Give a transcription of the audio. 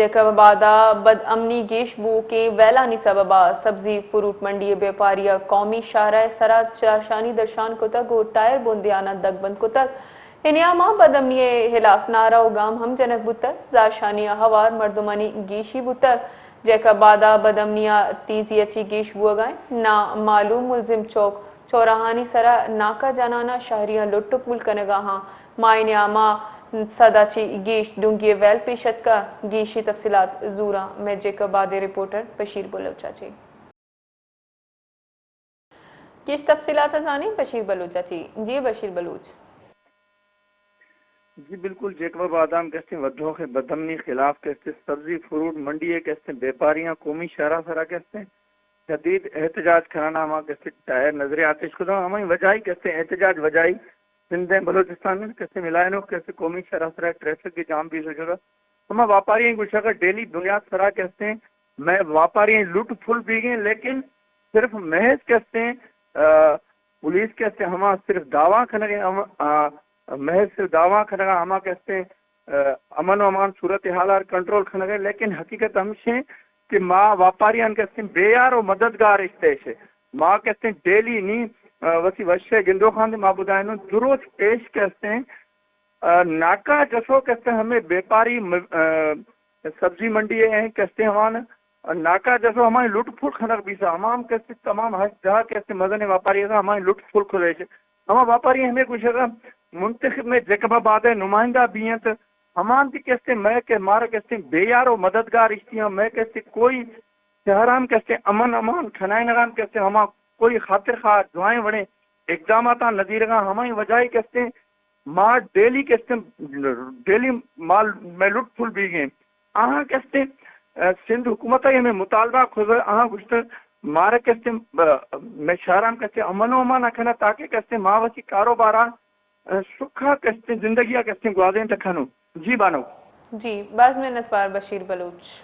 جیکب آباد ءَ بد امنی گیش بوؤکیں ویلانی سبب ءَ سبزی فروٹ منڈی ءِ بیپاری ءَ قومی شاہراہ ءِ سرا زہرشانی درشان کتگ ءُ ٹائر بندیان ءَ دگبند کتگ۔ اے نیام ءَ بد امنی ءِ ہلاپ نعرہ ءُ گام ہم جنگ بوتگ۔ زہرشانی ءَ ہوار مردمانی گیشی بوتگ۔ جیکب آباد ءَ بد امنی ءَ تیزی ءَ چہ گیش بوہگ ءَ اِنت۔ نامعلوم ملزم چوک چوراہانی سرا ناکہ جنان ءَ شہریاں لٹ ءُ پول کنگ ءَ اَنت۔ ماہ ءِ نیام ءَ سد ءَ چہ گیش ڈونگی ءِ ویل پیش اتکگ۔ گیشی تفصیلات زوراں مئے جیکب آباد ءِ رپورٹر بشیر بلوچ ءَ چہ۔ گیش تفصیلات ءَ زانیں بشیر بلوچ ءَ چہ۔ جی بشیر بلوچ۔ جی بالکل، جیکب آباد ءَ ہم کہ استیں ودھوک ءِ بدامنی خلاف کہ استیں سبزی فروٹ منڈی ءِ کہ استیں بیپاریاں قومی شاہراہ ءِ سرا کہ استیں جدید احتجاج کنان ءَ ہما کہ استیں ٹائر نظر ءَ آتش کتگ۔ ہمائی وجہ ءَ کہ استیں احتجاج وجہ ءَ سندھ ءِ بلوچستان ءِ کہ استیں ملائنوک کہ استیں قومی شاہراہ ءِ سرا ٹریفک ءِ جام بیثہ شتگ۔ ہما واپاریاں گوشگ ءَ ڈیلی بنیاد ءِ سرا کہ استیں مئے واپاریاں لٹ پھل بیگ ءَ اِنت، لیکن صرف محض کہ استیں، آ، پولیس کہ استیں ہما صرف دعویٰ کنگ ءَ اِنت، ہم-، آ، محض صرف دعویٰ کنگ ءَ اِنت ہما کہ استیں، آ، امن ءُ امان صورتحال ءَ کنٹرول کنگ ءَ اِنت، لیکن حقیقت ہمیش اِنت کہ ما واپاریاں کہ استیں بے یار ءُ مددگار اشتہ اِش۔ ما کہ استیں ڈیلی نی، آ، وتی وش ءِ گندوکاں دے ما بدائینوں دو روچ پیش کہ استیں آ، ناکہ جسو کہ استیں ہمے بیپاری م-، آ، سبزی منڈی ءِ ایں کہ استیں ہما ناکہ جسو ہمائی لٹ پھل کنگ بیثہ، ہما ہم کہ استیں تمام ہشت دہ کہ استیں مزنیں واپاری اتاں، ہمائی لٹ پھل کتش۔ ہما واپاری ہمے گوشگ ءَ منتخب مئے جیکب آباد ءِ نمائندہ بی اَنت، ہما انت کہ استیں مئے کہ مارا کہ استیں بے یار ءُ مددگار اشتیاں، مئے کہ استیں کوئی شہراں کہ استیں امن امان کنائینگ ءَ کہ استیں ہما کوئی خاطر خواہ جوائیں وڑیں اقداماتاں نہ زیرگ ءَ اَنت، ہمائی وجہ ءَ کہ استیں ما ڈیلی کہ استیں ڈیلی مال مئے لٹ پھل بیگ ءَ اِنت۔ آہاں کہ استیں، آ، سندھ حکومت ءَ ہمے مطالبہ کتگ، آہاں گوشتگ مارا کہ استیں، آ، مئے شہراں کہ استیں امن ءُ امان ءَ کناں تاکہ کہ استیں ما وتی کاروباراں، آ، سکھ ءَ کہ استیں زندگی ءَ کہ استیں گوازینت کنوں۔ جی بانک۔ جی، باز منتوار بشیر بلوچ۔